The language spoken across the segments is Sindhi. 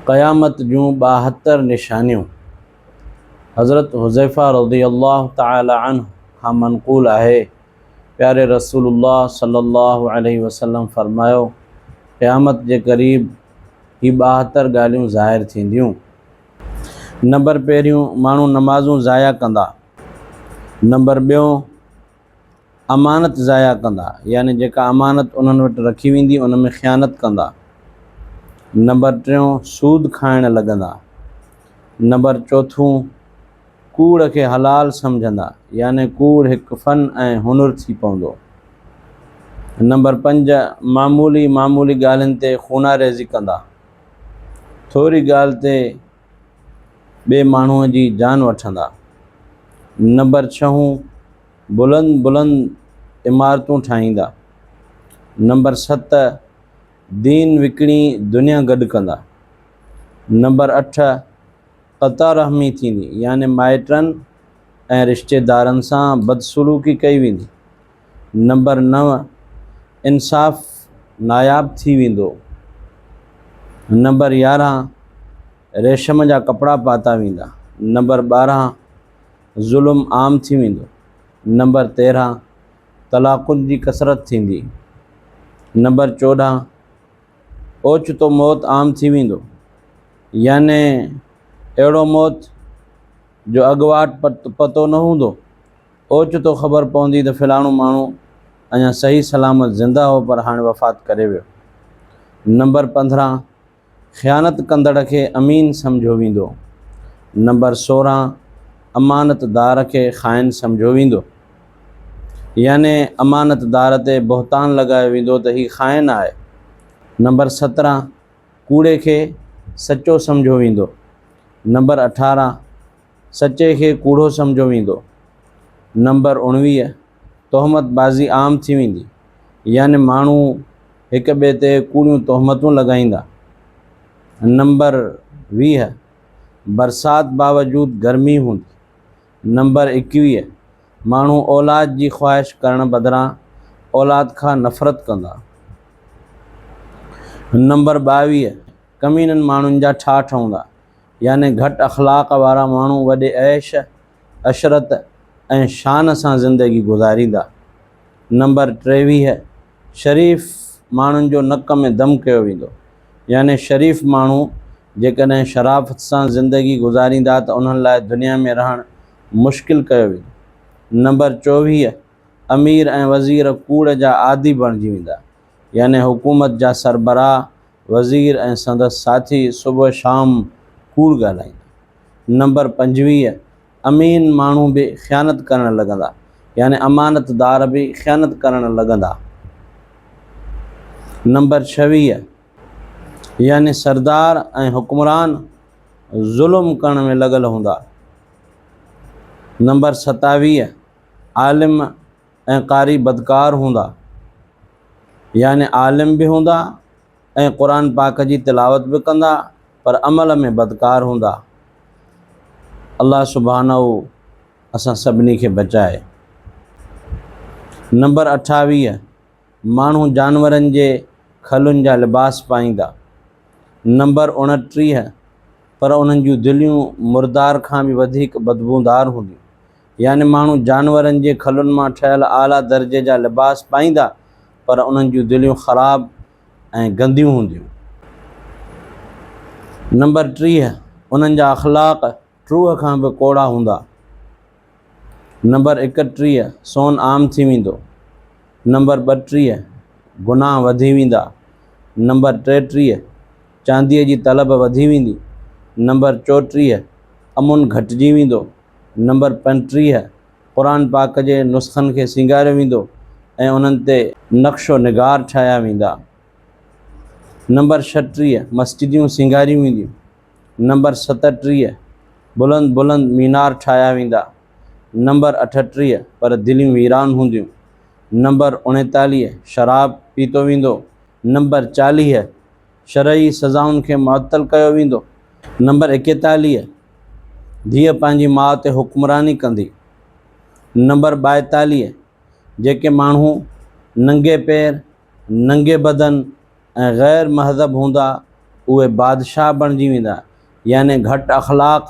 قيامت جون 72 نشانيون. حضرت حذيفه رضي الله تعالٰي عنه کان منقول آهي، پياري رسول الله صلي الله عليه وسلم فرمايو، قيامت جي قريب هي 72 ڳالهيون ظاهر ٿينديون. نمبر پهريون، ماڻهو نمازون ضايع ڪندا. نمبر ٻيون، امانت ضايع ڪندا، يعني جيڪا امانت انهن وٽ رکي ويندي ان ۾ خيانت ڪندا. نمبر ٽيون، سود کائڻ لڳندا. نمبر چوٿون، ڪوڙ کي حلال سمجهندا، يعني ڪوڙ هڪ فن ۽ هنر ٿي پوندو. نمبر پنج، معمولي معمولي ڳالهين تي خوناريزي ڪندا. ٿوري ڳالهه تي ٻئي ماڻهوء جي جان وٺندا. نمبر ڇهون، بلند بلند عمارتون ٺاهيندا. نمبر 7، دين وڪڻي دنيا گڏ ڪندا. نمبر 8، قطع رحمي ٿيندي، يعني مائٽن ۽ رشتيدارن سان بدسلوڪي ڪئي ويندي. نمبر 9، انصاف ناياب ٿي ويندو. نمبر 11، ريشم جا ڪپڙا پاتا ويندا. نمبر 12، ظلم عام ٿي ويندو. نمبر 13، طلاقن جي ڪثرت ٿيندي. نمبر 14، اوچتو موت عام ٿي ويندو، يعني اهڙو موت جو اڳواٽ پتو نه هوندو. اوچتو خبر پوندي ته فلاڻو ماڻهو اڃا صحيح سلامت زنده هو پر هاڻي وفات ڪري ويو. نمبر 15، خيانت ڪندڙ کي امين سمجهيو ويندو. نمبر 16، امانت دار کي خائن سمجهيو ويندو. يعني امانت دار تي بهتان لڳايو ويندو ته هي خائن آهي. نمبر 17، ڪوڙي کي سچو سمجهيو ويندو. نمبر 18، سچي کي ڪوڙو سمجهيو ويندو. نمبر 19، تهمت بازي عام ٿي ويندي، يعني ماڻهو هڪ ٻئي تي ڪوڙيون تهمتون لڳائيندا. نمبر 20، برسات باوجود گرمي هوندي. نمبر 21، ماڻهو اولاد جي خواهش ڪرڻ بدران اولاد کان نفرت ڪندا. نمبر 22، ڪمينن ماڻهن جا ٺاهه ٺهندا، يعني گهٽ اخلاق وارا ماڻهو وڏي عيش، عشرت ۽ شان سان زندگي گذاريندا. نمبر 23، شريف ماڻهن جو نڪ ۾ دم ڪيو ويندو، يعني شريف ماڻهو جيڪڏهن شرافت سان زندگي گذاريندا ته انهن لاء دنيا ۾ رهڻ مشڪل ڪيو ويندو. نمبر 24، امير ۽ وزير ڪوڙ جا عادي بڻجي ويندا، يعني حڪومت جا سربراهه، وزير ۽ سندس ساٿي صبح شام ڪوڙ ڳالهائيندا. نمبر 25، امين ماڻهو به خيانت ڪرڻ لڳندا، يعني امانت دار به خيانت ڪرڻ لڳندا. نمبر 26، يعني سردار ۽ حڪمران ظلم ڪرڻ ۾ لڳل هوندا. نمبر 27، عالم ۽ قاري بدڪار هوندا، يعني عالم به هوندا ۽ قرآن پاڪ جي تلاوت به ڪندا پر عمل ۾ بدڪار هوندا. الله سبحانه اسان سڀني کي بچائي. نمبر 28، ماڻهو جانورن جي کلن جا لباس پائيندا. نمبر 29، پر انهن جون دليون مردار کان به وڌيڪ بدبودار هونديون. يعني ماڻهو جانورن جي کلن مان ٺهيل اعليٰ درجي جا لباس پائيندا پر انهن جون دليون خراب ۽ گنديون هونديون. نمبر 30، انهن جا اخلاق ٽوهه کان به ڪوڙا هوندا. نمبر 31، سون عام ٿي ويندو. نمبر 32، گناهه وڌي ويندا. نمبر 33، چانديء جي طلب وڌي ويندي. نمبر 34، امن گهٽجي ويندو. نمبر 35، قرآن پاڪ جي نسخن کي سينگاريو ويندو ۽ انهن تي نقش و نگار ٺاهيا ويندا. نمبر 36، مسجديون سينگاريون وينديون. نمبر 37، بلند بلند مينار ٺاهيا ويندا. نمبر 38، پر دليون ويران هونديون. نمبر 39، شراب پيتو ويندو. نمبر 40، شرعي سزائن کي معطل ڪيو ويندو. نمبر 41، ڌيء پنهنجي ماء تي حڪمراني ڪندي. نمبر 42، جيڪي ماڻهو ننگي پير، ننگي بدن ۽ غير مهذب هوندا، اهي بادشاهه بڻجي ويندا، يعني گهٽ اخلاق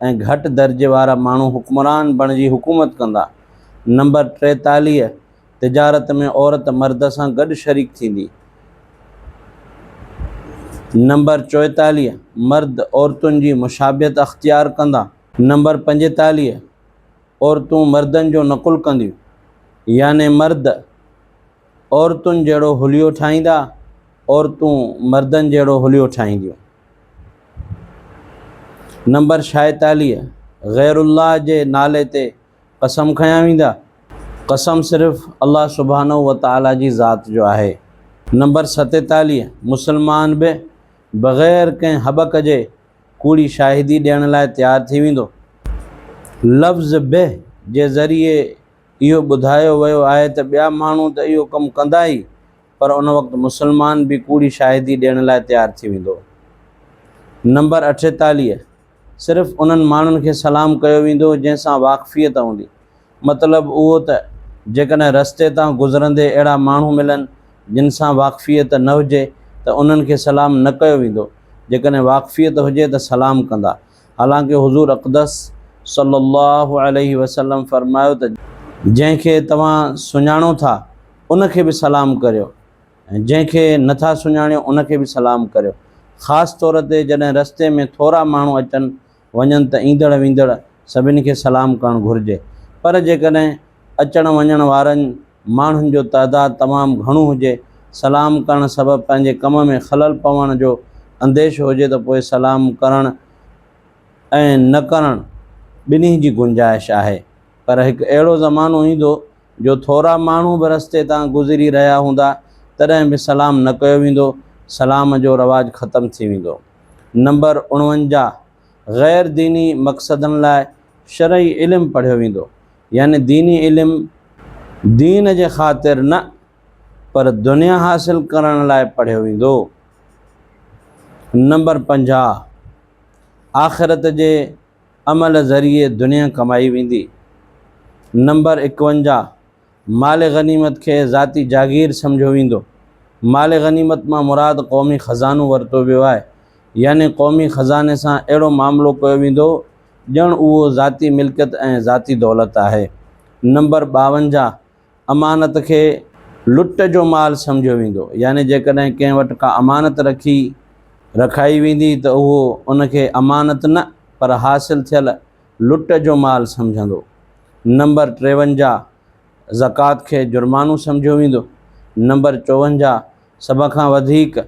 ۽ گهٽ درجي وارا ماڻهو حڪمران بڻجي حڪومت ڪندا. نمبر 43، تجارت ۾ عورت مرد سان گڏ شريڪ ٿيندي. نمبر 44، مرد عورتن جي مشابهت اختيار ڪندا. نمبر 45، عورتون مردن جو نقل ڪنديون، يعني مرد عورتن جهڙو حليو ٺاهيندا، عورتون مردن جهڙو حليو ٺاهينديون. نمبر 46، غير الله جي نالي تي قسم کنيا ويندا. قسم صرف الله سبحانه وتعاليٰ جي ذات جو آهي. نمبر 47، مسلمان به بغير ڪنهن هٻڪ جي ڪوڙي شاهدي ڏيڻ لاء تيار ٿي ويندو. لفظ به جي ذريعي اهو ٻڌايو ويو آهي ته ٻيا ماڻهو ته اهو ڪم ڪندا ئي پر ان وقت مسلمان به ڪوڙي شاهدي ڏيڻ لاء تيار ٿي ويندو. نمبر 48، صرف انهن ماڻهن کي سلام ڪيو ويندو جنهن سان واقفيت هوندي. مطلب اهو ته جيڪڏهن رستي تان گذرندي اهڙا ماڻهو ملن جن سان واقفيت نه هجي ته انهن کي سلام نه ڪيو ويندو، جيڪڏهن واقفيت هجي ته سلام ڪندا. حالانڪه حضور اقدس صلّي اللّٰه عليه وسلّم فرمايو ته جنهن کي توهان سڃاڻو ٿا ان کي به سلام ڪريو ۽ جنهن کي نه ٿا سڃاڻيو ان کي به سلام ڪريو. خاص طور تي جڏهن رستي ۾ ٿورا ماڻهو اچن وڃن ته ايندڙ ويندڙ سڀني کي سلام ڪرڻ گهرجي پر جيڪڏهن اچڻ وڃڻ وارن ماڻهن جو تعداد تمام گهڻو هجي، سلام ڪرڻ سبب پنهنجي ڪم ۾ خلل پوڻ جو انديشو هجي ته پوء سلام ڪرڻ ۽ نه ڪرڻ ٻنهي جي گنجائش آهي پر هڪ اهڙو زمانو ايندو جو ٿورا ماڻهو به رستي تان گذري رهيا هوندا تڏهن به سلام نه ڪيو ويندو، سلام جو رواج ختم ٿي ويندو. نمبر 49، غير ديني مقصدن لاء شرعي علم پڙهيو ويندو، يعني ديني علم دين جي خاطر نه پر دنيا حاصل ڪرڻ لاء پڙهيو ويندو. نمبر 50، آخرت جي عمل ذريعي دنيا ڪمائي ويندي. نمبر 51، مال غنيمت کي ذاتي جاگير سمجهيو ويندو. مال غنيمت مان مراد قومي خزانو ورتو ويو آهي. يعني قومي خزاني سان اهڙو معاملو ڪيو ويندو ڄڻ اهو ذاتي ملڪيت ۽ ذاتي دولت آهي. نمبر 52، امانت کي لٽ جو مال سمجهيو ويندو، يعني جيڪڏهن ڪنهن وٽ ڪا امانت رکي رکائي ويندي ته اهو ان کي امانت نه پر حاصل ٿيل لٽ جو مال سمجهندو. نمبر 53، زڪوات کي جرمانو سمجهيو ويندو. نمبر 54، سڀ کان وڌيڪ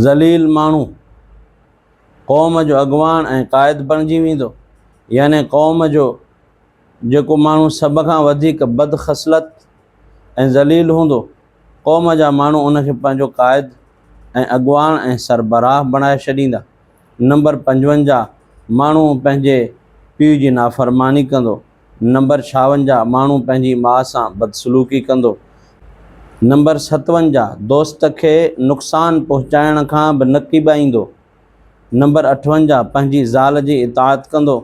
ذليل ماڻهو قوم جو اڳواڻ ۽ قائد بڻجي ويندو، يعني قوم جو جيڪو ماڻهو سڀ کان وڌيڪ بد خصلت ۽ ذليل هوندو، قوم جا ماڻهو ان کي پنهنجو قائد ۽ اڳواڻ ۽ سربراهه بڻائي ڇڏيندا. نمبر 55، ماڻهو پنهنجي پيء جي نافرماني ڪندو. نمبر 56، ماڻهو پنهنجي ماء سان بدسلوڪي ڪندو. نمبر 57، دوست کي نقصان پهچائڻ کان به نه ڪيٻائيندو. نمبر 58، پنهنجي زال جي اطاعت ڪندو.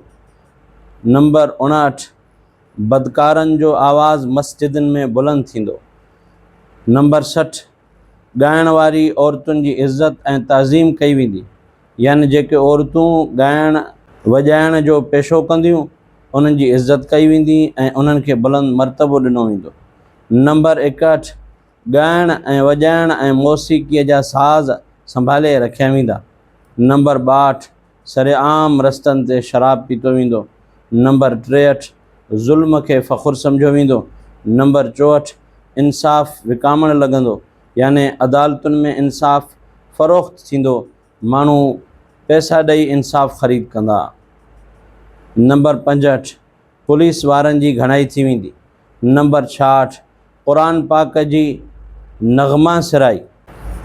نمبر 59، بدڪارن جو آواز مسجدن ۾ بلند ٿيندو. نمبر 60، ڳائڻ واري عورتن جي عزت ۽ تعظيم ڪئي ويندي، يعني جيڪي عورتون ڳائڻ وڄائڻ جو پيشو ڪنديون، انهن جي عزت ڪئي ويندي ۽ انهن کي بلند مرتبو ڏنو ويندو. نمبر 61، ڳائڻ ۽ وڄائڻ ۽ موسيقيء جا ساز سنڀالي رکيا ويندا. نمبر 62، سرعام رستن تي شراب پيتو ويندو. نمبر 63، ظلم کي فخر سمجهيو ويندو. نمبر 64، انصاف وڪامڻ لڳندو، يعني عدالتن ۾ انصاف فروخت ٿيندو، ماڻهو پئسا ڏئي انصاف خريد ڪندا. نمبر 65، پوليس وارن جي گهڻائي ٿي ويندي. نمبر 66، قرآن پاڪ جي نغمه سرائي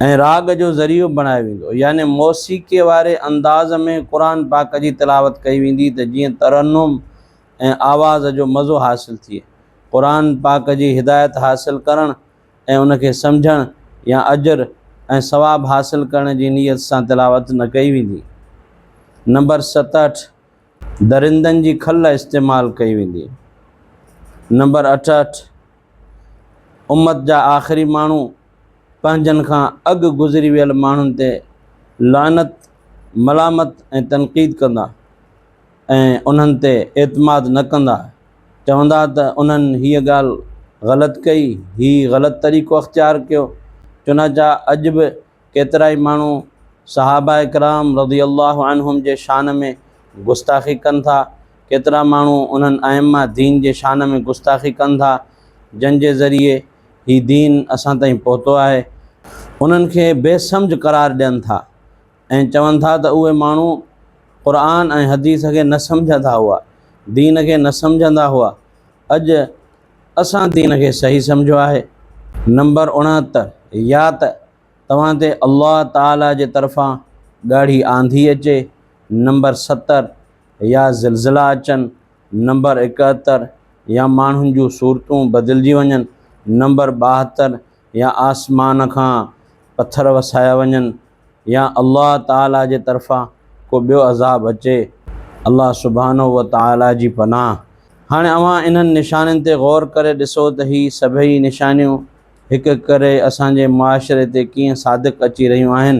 ۽ راڳ جو ذريعو بڻايو ويندو، يعني موسيقيء واري انداز ۾ قرآن پاڪ جي تلاوت ڪئي ويندي ته جيئن ترنم ۽ آواز جو مزو حاصل ٿئي. قرآن پاڪ جي هدايت حاصل ڪرڻ ۽ ان کي سمجهڻ يا اجر ۽ ثواب حاصل ڪرڻ جي نيت سان تلاوت نه ڪئي ويندي. نمبر 67، درندن جي کل استعمال ڪئي ويندي. نمبر 68، امت جا آخري ماڻهو پنهنجن کان اڳ گذري ويل ماڻهن تي لعنت، ملامت ۽ تنقيد ڪندا ۽ انهن تي اعتماد نه ڪندا، چوندا ته انهن هيء ڳالهه غلط ڪئي، هي غلط طريقو اختيار ڪيو. چنانچه اڄ به ڪيترائي ماڻهو صحابه ڪرام رضي الله عنهم جي شان ۾ گستاخي ڪن ٿا، ڪيترا ماڻهو انهن ائمه دين جي شان ۾ گستاخي ڪن ٿا، جن جي ذريعي هي دين اسان تائين پهتو آهي. انهن کي بي سمجهه قرار ڏين ٿا ۽ چون ٿا ته اهي ماڻهو قرآن ۽ حديث کي نه سمجهندا هئا، دين کي نه سمجهندا هئا، اڄ اسان دين کي صحيح سمجهيو آهي. نمبر 69، يا ته توهان تي الله تعاليٰ جي طرفان ڳاڙهي آنڌي اچي، نمبر 70، يا زلزلا اچن، نمبر 71، يا ماڻهن جون صورتون بدلجي وڃن، نمبر 72، يا آسمان کان پٿر وسايا وڃن يا الله تعاليٰ جي طرفان ڪو ٻيو عذاب اچي، الله سبحانه وتعاليٰ جي پناهه. هاڻي اوهان انهن نشانين تي غور ڪري ڏسو ته هي سڀئي نشانيون هڪ هڪ ڪري اسان جي معاشري تي ڪيئن صادق اچي رهيون آهن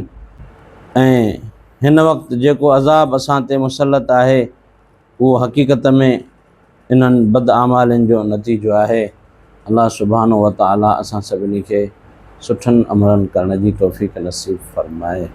۽ هن وقت جيڪو عذاب اسان تي مسلط آهي اهو حقيقت ۾ انهن بداعمالين جو نتيجو آهي. الله سبحانه وتعاليٰ اسان سڀني کي سٺن عملن ڪرڻ جي توفيق نصيب فرمائي.